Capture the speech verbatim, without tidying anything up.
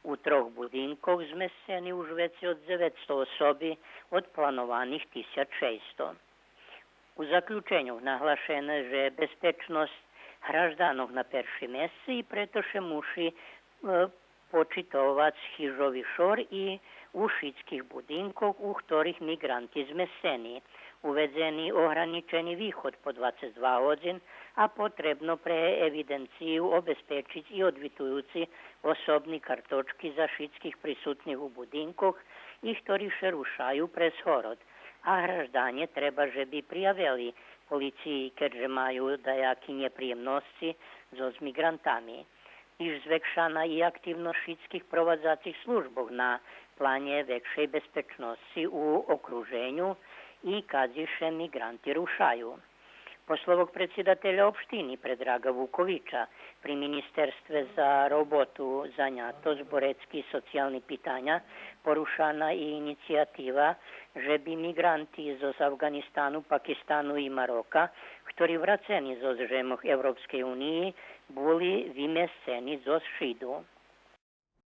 У трох будинкох змесцени уж вецей од дзеветсто особи, од планованих тисяч шейсто. У заключеню наглашене же безпечносц гражданох на першим месце и прето ше муши, е, почитовац хижови шор и у шицких будинкох у хторих миґранти змесцени. Уведзени ограничени виход по двацец два годзин, а потребно пре евиденцию обезпечиц и одвитуюци особни карточки за шицких присутних у будинкох и хтори ше рушаю през город. А гражданє треба же би приявели полициї кед же маю даяки нєприємносци зоз миґрантами. Тиж звекшана и активносц шицких провадзацих службох на планє векшей безпечносци у окруженю и кадзи ше миґранти рушаю. По словох предсидателя општини Предрага Вуковича, при Министерстве за роботу, занятосц, борецки и социялни питаня порушана и инициятива же би миґранти зоз Афґанистану, Пакистану и Марока, хтори врацени зоз жемох Европскей униї, були вимесцени зоз Шиду.